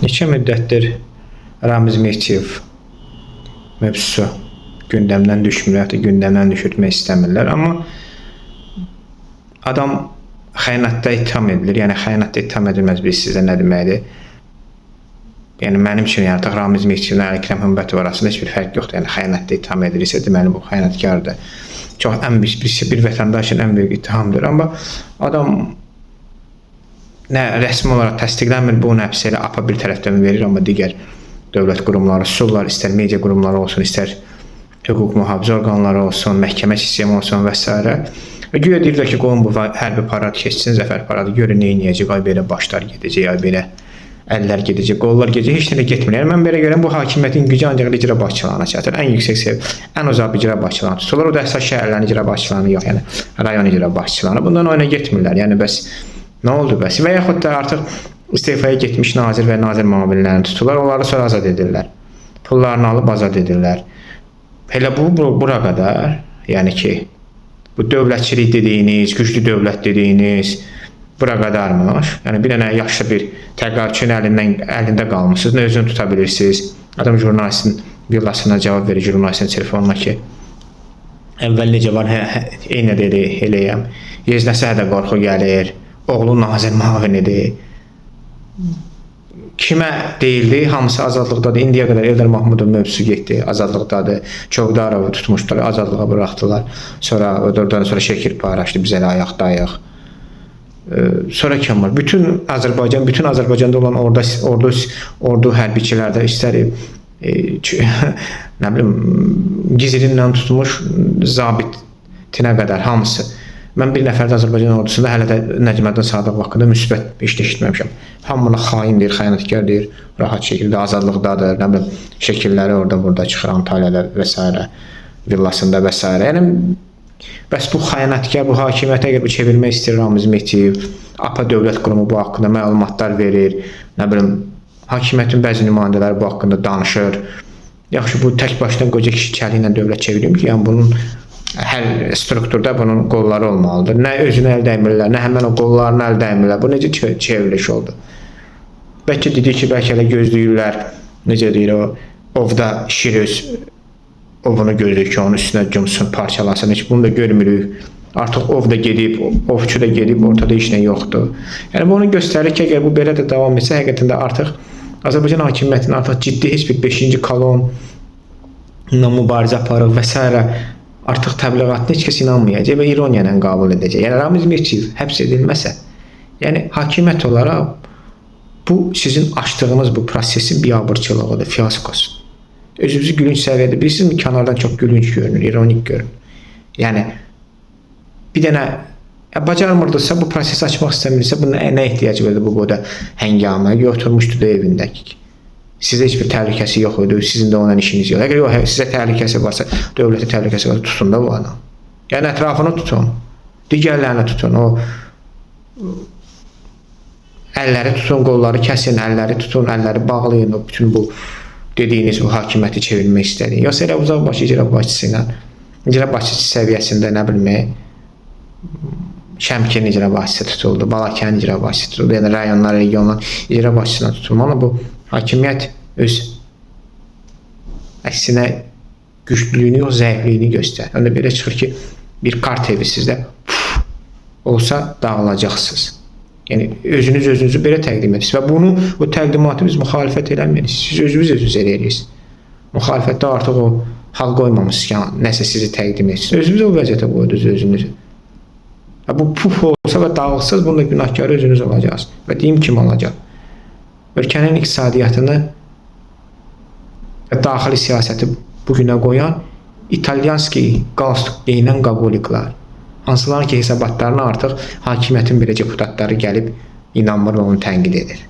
Neçə müddətdir Ramiz Mehdiyev mövzusu gündəmdən düşmür, hətta gündəmdən düşürtmək istəmirlər. Amma adam xəyanətdə ittiham edilir. Yəni xəyanətdə ittiham edilməz bilirsiniz də nə deməkdir? Yəni mənim üçün yəni artıq Ramiz Mehdiyevlə Əli Hümbətov arasında heç bir fərq yoxdur. Yəni xəyanətdə ittiham edilirsə, deməli bu xəyanətkardır. Çox ən bir vətəndaş üçün ən böyük ittihamdır. Amma adam nə rəsmi olaraq təsdiqlənmir, bu həbs elə APA bir tərəfdən verir, amma digər dövlət qurumları susurlar, istər media qurumları olsun, istər hüquq mühafizə orqanları olsun, məhkəmə sistemi olsun və s. Və güya deyirlər ki, qoyun bu hərbi parad keçsin, zəfər paradı, görün nə edəcək, ay belə başlar gedəcək, ay belə əllər gedəcək, qollar gedəcək, heç nə getmir. Yəni mən belə görürəm, bu hakimiyyətin gücü ancaq icra başçılarına çatır. Ən yüksək səviyyə, ən uzaq icra başçılarını tuturlar. O da əsas şəhərlərin icra başçılarını yox, yəni rayon icra başçılarını. Bundan oyuna getmirlər. Yəni bəs nə oldu bəs? Və yaxud da artıq istefaya getmiş nazir və nazir müavinlərini tuturlar, onları sonra azad edirlər. Pullarını alıb azad edirlər. Elə bu bura qədər, yəni ki, bu dövlətçilik dediyiniz, güclü dövlət dediyiniz bura qədarmış. Yəni bir dənə yaşlı bir təqaüdçünün əlində qalmısınız, nə özünü tuta bilirsiniz. Adam jurnalistin villasına cavab verir, jurnalistin telefonuna ki, əvvəl necə var, eyni dedi, eləyəm. Yeznəsə də qorxu gəlir. Oğlu nazir müavinidir. Kimə deyildi? Hamısı azadlıqdadır. İndiyə qədər Eldar Mahmudov mövzusu getdi, azadlıqdadır. Çovdarovu tutmuşdular, azadlığa buraxdılar. Sonra oradan sonra şəkil paylaşdı, biz elə ayaqdayıq. Sonra kim var? Bütün Azərbaycan, bütün Azərbaycanda olan ordu hərbiçilər də istər nə bilim gizlinlə tutmuş zabitinə qədər hamısı. Mən bir nəfər də Azərbaycan ordusunda hələ də Nəcməddin Sadıqov haqqında müsbət heç nə eşitməmişəm. Hamı buna xain deyir, xəyanətkar deyir, rahat şəkildə azadlıqdadır, nə bilim şəkilləri orada burada çıxır Antalyada və s. villasında və s. Yəni bəs bu xəyanətkar, bu hakimiyyətə əgər bu çevirmək istəyir Ramiz Mehdiyev, APA dövlət qurumu bu haqqında məlumatlar verir, nə bilim hakimiyyətin bəzi nümayəndələri bu haqqında danışır. Yaxşı, bu tək başına qoca kişi çəli ilə dövlət çevirim ki, yəni bunun hər strukturda bunun qolları olmalıdır. Nə özünü əl dəymirlər, nə həmən o qollarını əl dəymirlər. Bu necə çevriliş oldu? Bəlkə dedik ki, bəlkə elə gözləyirlər, necə deyir o, ovda şir öz ovunu gözləyir ki, onun üstünə cumsun, parçalasın. Heç bunu da görmürük. Artıq ov da gedib, ovçu da gedib, ortada heç nə yoxdur. Yəni bu onu göstərir ki, əgər bu belə də davam etsə, həqiqətən də artıq Azərbaycan hakimiyyətinin artıq ciddi heç bir 5-ci kolonla mübarizə aparır və s. artıq təbliğatına heç kəs inanmayacaq və ironiya ilə qəbul edəcək. Yəni Ramiz Mehdiyev həbs edilməsə, yəni hakimiyyət olaraq bu sizin açdığınız bu prosesin biabırçılığıdır, fiaskosudur. Özünüzü gülünc səviyyədə bilirsinizmi, kənardan çox gülünc görünür, ironik görünür. Yəni bir dənə bacarmırdısa, bu prosesi açmaq istəmirsə, bunun nə ehtiyacı vardı bu qədər həngamə? Oturmuşdu da evində. Sizə heç bir təhlükəsi yox idi, sizin də onunla işiniz yox. Əgər yox, sizə təhlükəsi varsa, dövlətə təhlükəsi varsa, tutun da bu adam. Yəni ətrafını tutun, digərlərini tutun, o əlləri tutun, qolları kəsin, əlləri tutun, əlləri bağlayın, o bütün bu dediyiniz bu hakimiyyəti çevirmək istədiyin. Yoxsa elə uzaqbaşı icra başçısı ilə, icra başçısı səviyyəsində nə bilim, Şəmkirin icra başçısı tutuldu, Balakənin icra başçısı tutuldu, yəni rayonlar, regionlar icra başçısına tutulmalı. Bu hakimiyyət öz əksinə güclülüyünü yox, zəifliyini göstərir. Yəni belə çıxır ki, bir kart evi sizdə puf, olsa dağılacaqsınız. Yəni özünüz özünüzü belə təqdim edirsiniz və bunu o təqdimatı biz müxalifət eləmirik. Siz özünüz özünüz eləyirsiniz. Müxalifətdə artıq o hal qoymamısınız ki, nəsə sizi təqdim etsin. Özünüz o vəziyyətə qoydunuz özünüzü. Və bu puf olsa və dağılsaz, bunun da günahkarı özünüz olacaqsınız. Və deyim kim olacaq? Ölkənin iqtisadiyyatını və daxili siyasəti bu günə qoyan İtalyanski qalstuk geyinən qaquliklar. Hansıların ki, hesabatlarına artıq hakimiyyətin belə deputatları gəlib inanmır və onu tənqid edir.